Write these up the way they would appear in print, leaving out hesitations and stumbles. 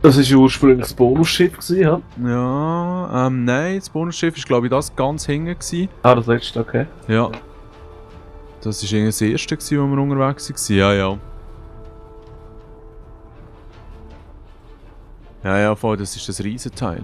Das war ja ursprünglich das Bonusschiff, ja? Ja, nein, das Bonusschiff war glaube ich das ganz hinten gewesen. Ah, das letzte, okay. Ja. Das war irgendwie das erste, gewesen, wo wir unterwegs waren. Ja, ja. Ja, ja, voll, das ist das Riesenteil.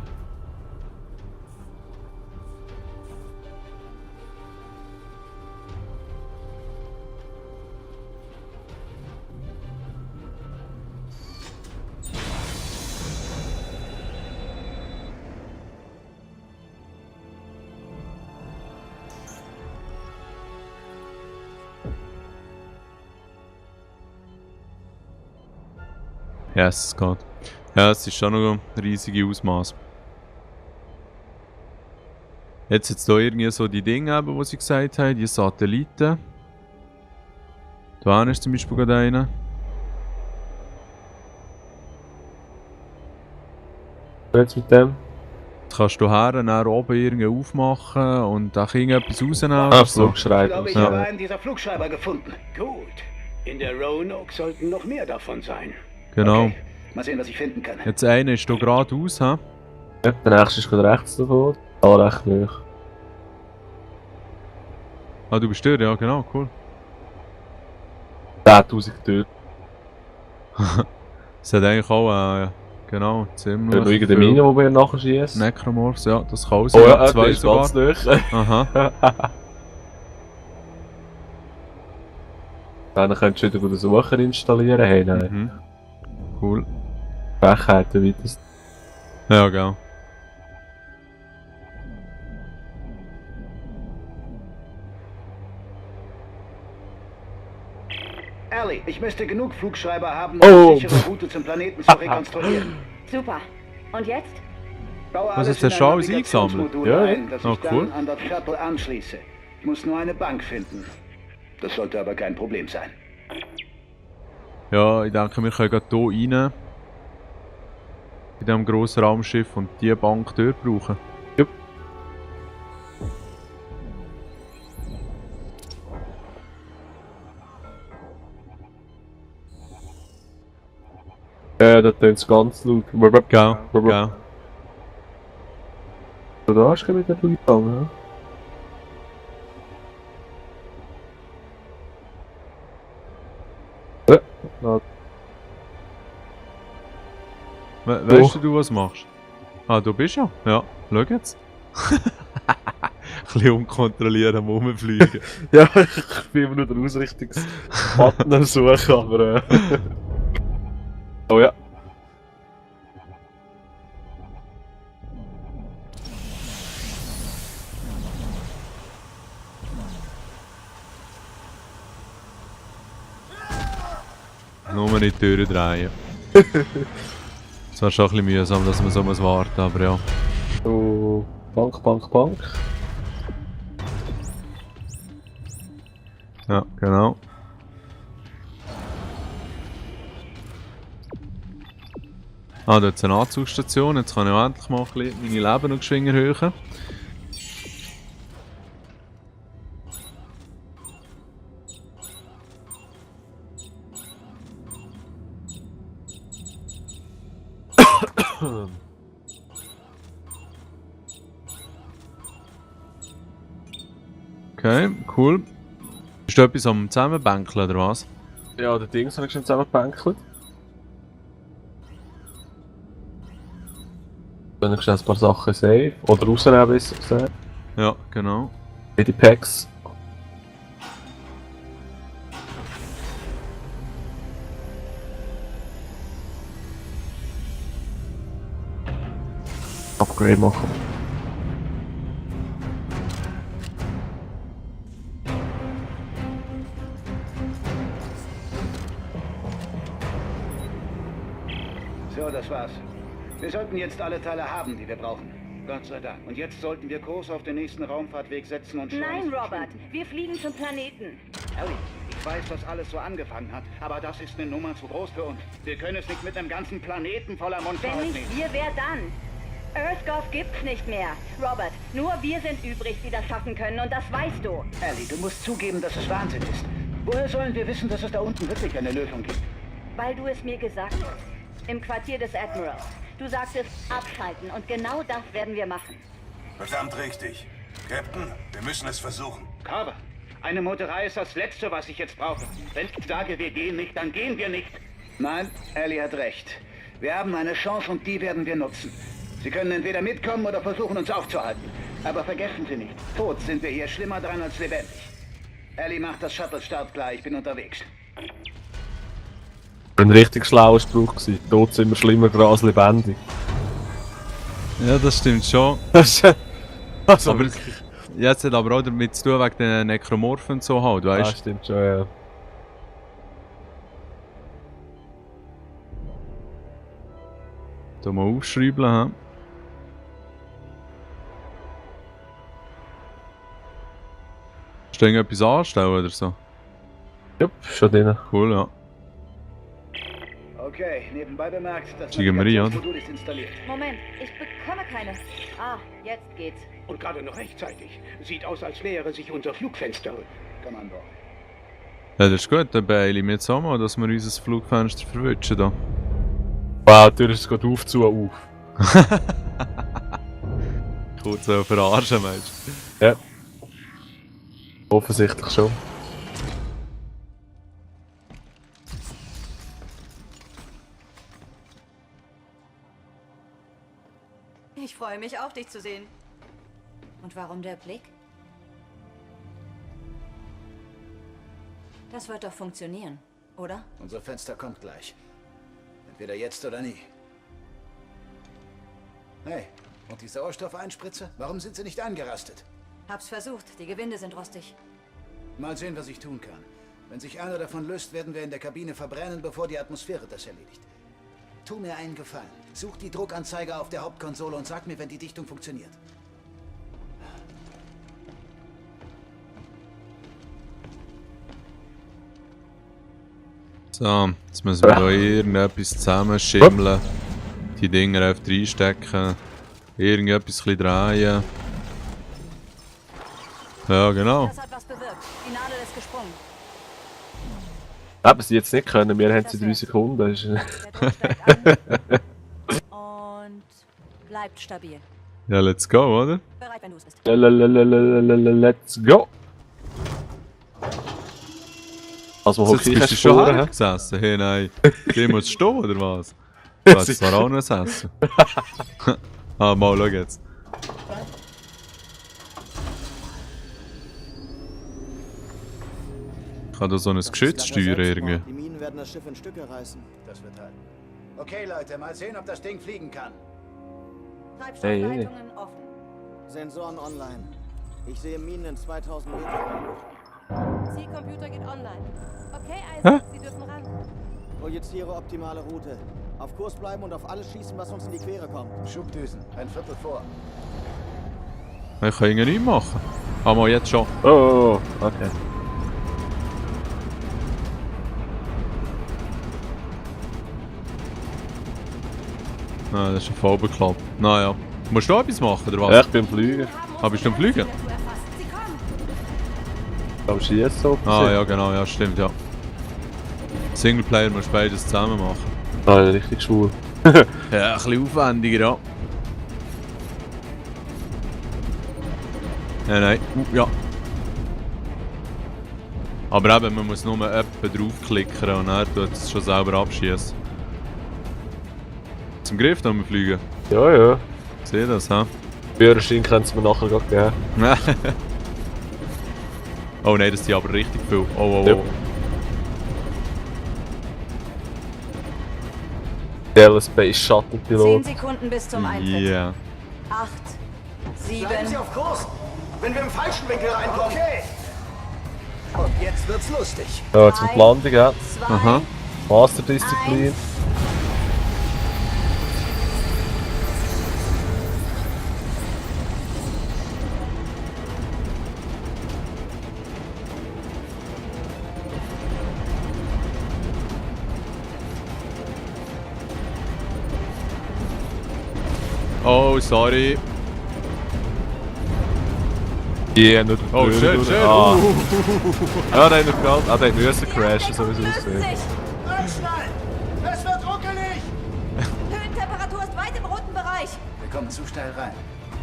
Ja, es geht. Ja, es ist schon noch ein riesiges Ausmaß. Jetzt hat es hier irgendwie so die Dinge, die sie gesagt haben, die Satelliten. Da ist zum Beispiel gerade einer. Jetzt mit dem? Jetzt kannst du her und dann oben irgendwie aufmachen und da irgendetwas rausnehmen. Ah, oder so so. geschreit. Ich habe einen dieser Flugschreiber gefunden. Gut. In der Roanoke sollten noch mehr davon sein. Genau. Okay. Mal sehen, was ich finden kann. Jetzt einer ist hier geradeaus, hä? Ja, der nächste ist gerade rechts davon. Ah, recht hoch. Ah, du bist dort, ja, genau, cool. 10.000 getötet. Es hat eigentlich auch, genau, ziemlich. Nur irgendeine Mine, die wir nachher schießen. Necromorphs, ja, das kann auch Oh sein. ja, Zwei der ist sogar. ganz durch. Aha. Dann könntest du wieder den Sucher installieren. Hey, nein. Mhm. Cool. Frechheiten wie das. Ja, genau. Ellie, ich müsste genug Flugschreiber haben, Oh. um die sichere Route zum Planeten zu rekonstruieren. Super. Und jetzt? Baue Was alles ist der in ein Schau, ist eingesammelt? Navigationsmodul Ja, ja. ein, das Oh, ich cool. dann an das Shuttle anschließe. Ich muss nur eine Bank finden. Das sollte aber kein Problem sein. Ja, ich denke, wir können gerade hier rein. In diesem grossen Raumschiff und diese Bank dort brauchen. Ja, da tönt es ganz laut. Gell, gell. Da ist gerade wieder durchgegangen, ja? Ja, Weißt du, was du machst? Ah, du bist ja. Ja, schau jetzt. Ein bisschen unkontrolliert am Rumfliegen. ja, ich bin immer nur der Ausrichtungspartner suchen, aber oh ja. Nur nicht die Türen drehen. Es war schon ein bisschen mühsam, dass man so muss warten, aber ja. So, Bank, Bank, Bank. Ja, genau. Ah, da ist eine Anzugsstation. Jetzt kann ich auch endlich mal ein bisschen meine Leben noch geschwind erhöhen. Okay, cool. Ist du etwas am Zusammenbänkeln oder was? Ja, der Dings habe ich schon zusammengebankelt. Wenn ich schnell ein paar Sachen sehe, oder rausnehmen, besser gesagt. Ja, genau. Wie die Packs. Upgrade machen. So, das war's. Wir sollten jetzt alle Teile haben, die wir brauchen. Gott sei Dank. Und jetzt sollten wir Kurs auf den nächsten Raumfahrtweg setzen und Nein, Robert. Wir fliegen zum Planeten. Ellie, ich weiß, dass alles so angefangen hat, aber das ist eine Nummer zu groß für uns. Wir können es nicht mit einem ganzen Planeten voller Wenn Monster nicht nehmen. wir, wer dann? Earthgov gibt's nicht mehr. Robert, nur wir sind übrig, die das schaffen können und das weißt du. Ellie, du musst zugeben, dass es Wahnsinn ist. Woher sollen wir wissen, dass es da unten wirklich eine Lösung gibt? Weil du es mir gesagt hast. im Quartier des Admirals. Du sagtest abschalten und genau das werden wir machen. Verdammt richtig. Captain, wir müssen es versuchen. Carver, eine Motorei ist das Letzte, was ich jetzt brauche. Wenn ich sage, wir gehen nicht, dann gehen wir nicht. Nein, Ellie hat recht. Wir haben eine Chance und die werden wir nutzen. Sie können entweder mitkommen oder versuchen, uns aufzuhalten. Aber vergessen Sie nicht, tot sind wir hier schlimmer dran als lebendig. Ellie macht das Shuttle startklar, ich bin unterwegs. Ein richtig schlauer Spruch gewesen. Tot sind wir schlimmer als lebendig. Ja, das stimmt schon. Also, Aber jetzt hat aber auch damit zu tun, wegen den Nekromorphen und so halt, ja, weißt stimmt schon, ja. du? Mal aufschreiben, hä? Hast du irgendetwas anstellen oder so? Jupp, schon drin. Cool, ja. Okay, nebenbei bemerkt, das Schicken wir rein, oder? Navigationsmodul ist installiert. Moment, ich bekomme keine. Ah, jetzt geht's. Und gerade noch rechtzeitig. Sieht aus, als nähere sich unser Flugfenster. Kommando. Ja, das ist gut, dann beeile ich mich jetzt auch mal, dass wir unser Flugfenster verwischen da. Wow, die Tür ist gerade auf, zu, auf. Kurz so verarschen, meinst du? Ja. Offensichtlich schon. Ich freue mich auch, dich zu sehen. Und warum der Blick? Das wird doch funktionieren, oder? Unser Fenster kommt gleich. Entweder jetzt oder nie. Hey, und die Sauerstoffeinspritze? Warum sind sie nicht angerastet? Hab's versucht, die Gewinde sind rostig. Mal sehen, was ich tun kann. Wenn sich einer davon löst, werden wir in der Kabine verbrennen, bevor die Atmosphäre das erledigt. Tu mir einen Gefallen. Such die Druckanzeige auf der Hauptkonsole und sag mir, wenn die Dichtung funktioniert. So, jetzt müssen wir da irgendetwas zusammenschimmeln. Die Dinger einfach reinstecken. Irgendetwas ein bisschen drehen. Ja, genau. Das hat was bewirkt. Die Nadel ist gesprungen. Hätten sie jetzt nicht können, wir haben sie 3 Sekunden. Das ist- Der Druck steigt an. Und bleibt stabil. Ja, let's go, oder? Bereit, wenn du es bist. Let's go! Also, wo Jetzt ich bist du schon hergesessen? Hey, nein. Die muss stehen, oder was? Du hast zwar auch noch ein Essen. Ah, mal, schau jetzt. Ich kann da so ein Geschütz steuern irgendwie. Die Minen werden das Schiff in Stücke reißen. Das wird halten. Okay, Leute, mal sehen, ob das Ding fliegen kann. Treibstoffleitungen offen. Sensoren online. Ich sehe Minen in 2000 Meter. Zielcomputer geht online. Okay, Isaac, Sie dürfen ran. Projiziere optimale Route. Auf Kurs bleiben und auf alles schießen, was uns in die Quere kommt. Schubdüsen, ein Viertel vor. Ich kann irgendwie nichts machen. Ah, mal jetzt schon. Oh, okay. Ah, das ist ein voll bekloppt. Naja. Musst du auch etwas machen, oder was? Ja, ich bin am Fliegen. Ah, bist du am Fliegen? Sie kommen. Aber schießt so. Ah, ja, genau, ja, stimmt, ja. Singleplayer musst du beides zusammen machen. Ah, ja, richtig schwul. Ja, ein bisschen aufwendiger, ja. Ja, nein, ja. Aber eben, man muss nur etwa draufklicken und dann tut es schon selber abschießen. Zum Griff noch mal fliegen. Ja, ja. Sehe das, hä? Führerschein können sie mir nachher gerade geben. Oh nein, das sind aber richtig viel. Oh, oh, Ja. oh. Der Space Shuttle 10 Pilot. Sekunden bis zum Eintritt. Yeah. 8, 7, Bleiben Sie auf Kurs! Wenn wir im falschen Winkel reinkommen. Okay! Und jetzt wird's lustig. Ja, zum Landung, ja. 2, Aha. Masterdisziplin. Oh, sorry. Yeah, nur die Oh, Türe shit, durch. shit. Ah. Ja, der hat noch gerade. Ah, der hat müssen crashen, so wie es aussieht. Anschnallen! Es wird ruckelig! Raumtemperatur ist weit im roten Bereich. Wir kommen zu steil rein.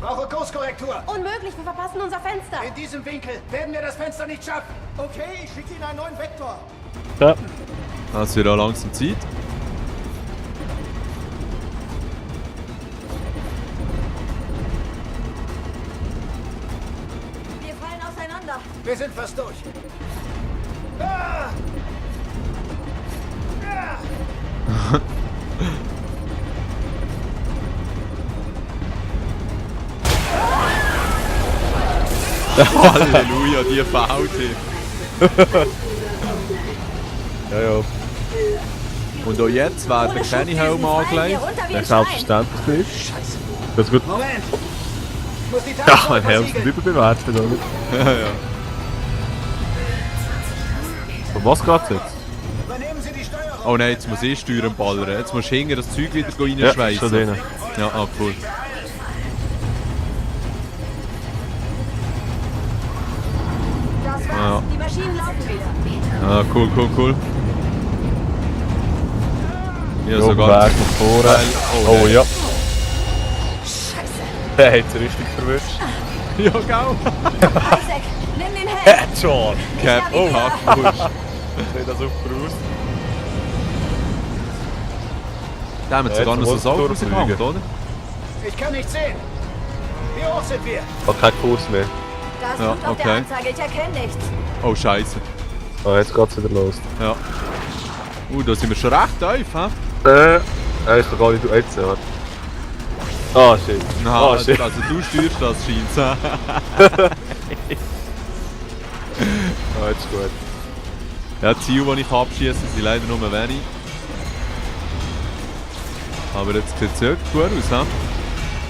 Brauche Kurskorrektur. Unmöglich, wir verpassen unser Fenster. In diesem Winkel werden wir das Fenster nicht schaffen. Okay, ich schicke Ihnen einen neuen Vektor. Ja. Es wird auch langsam Zeit. Wir fallen auseinander. Wir sind fast durch. Ah! Ah! Halleluja, die VT. Ja, ja. Und auch jetzt werden Ohne keine Schubdüsen Helme fallen wir angelegt. runter wie Ja, ein Stein. selbstverständlich nicht. Das ist gut. Moment! Ich muss die Ja, Taste mein Helm sind versiegeln. überbewertet, oder? Ja, ja. Und was geht's jetzt? Übernehmen Sie die Steuerung. Oh nein, jetzt muss ich steuern ballern. Jetzt musst du hinten das Zeug wieder Ja, reinschweissen. schon drin. Ja, ah, cool. Das war's. Ja. Die Maschinen laufen wieder. Ah, cool, cool, cool. Ja, So, sogar. Weg nach vorne. Geil. Oh nein. ja. Scheiße. Der hat sie richtig verwischt. Ja, genau. Isaac, nimm den Helm. Headshot! Captain Hackbusch. Sieht das super aus. Der hat Ja, sogar noch jetzt so muss Salz er rausgemacht, durchfliegen. oder? Ich kann nicht sehen. Wie hoch sind wir? Hat keinen Kurs mehr. Da ist Ja, Blut auf der okay. Anzeige, ich erkenne nichts. Oh, scheiße. Ah, jetzt geht's wieder los. Ja. Da sind wir schon recht tief, hä? Ich kann gar nicht jetzt, ja. Ah, shit. Na, Ah, also shit. du steuerst das, scheint's. Ah, jetzt ist gut. Ja, die Ziele, die ich abschieße, sind leider nur wenig. Aber jetzt sieht es wirklich gut aus, hä?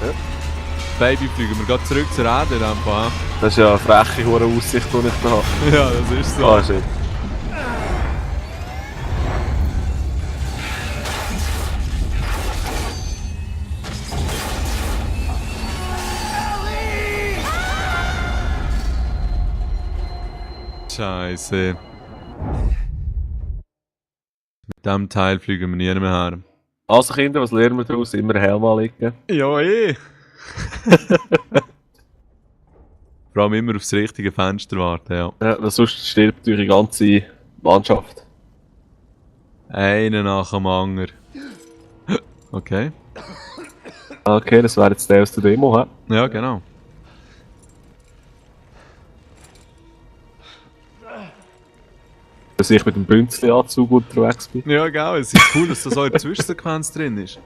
Ja. Baby, fliegen wir gerade zurück zur Erde in dem Fall. Das ist ja eine freche hohe Aussicht, die ich da habe. Ja, das ist so. Ah, shit. Scheiße. Mit diesem Teil fliegen wir nie mehr her. Also Kinder, was lernen wir daraus? Immer Helm anlegen. Ja, eh. Vor allem immer aufs richtige Fenster warten, ja. Ja, weil sonst stirbt eure ganze Mannschaft. Einen nach dem anderen. Okay. Okay, das wäre jetzt der aus der Demo, hä? Ja, genau. Dass ich mit dem Bünzli-Anzug unterwegs bin. Ja, genau. Es ist cool, dass da so eine Zwischensequenz drin ist.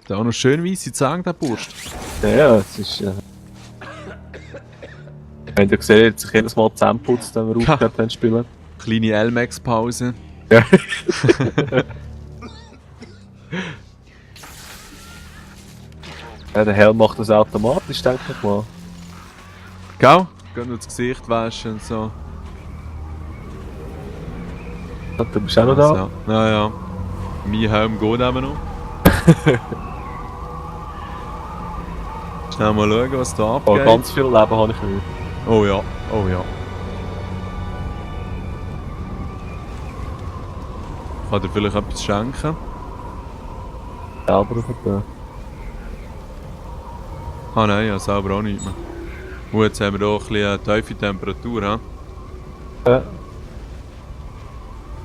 Da auch noch schön weisse Zähne, der Burst. Ja, es ist... Habt ihr gesehen, er hat sich jedes Mal zusammenputzt, wenn wir aufgehört haben zu spielen? Kleine LMAX-Pause. Ja. Ja, der Helm macht das automatisch, denke ich mal. Gell? Geht nur das Gesicht waschen und so. Ja, du bist auch noch da? Ja, ja. Ja. Mein Helm geht eben noch. Schnell mal schauen, was da Oh, abgeht. ganz viel Leben habe ich nicht. Oh ja, oh ja. Ich kann dir vielleicht etwas schenken. Selber auf den... Ah nein, ja, selber auch nicht mehr. Und jetzt haben wir hier ein bisschen tiefe Temperatur, he? Ja.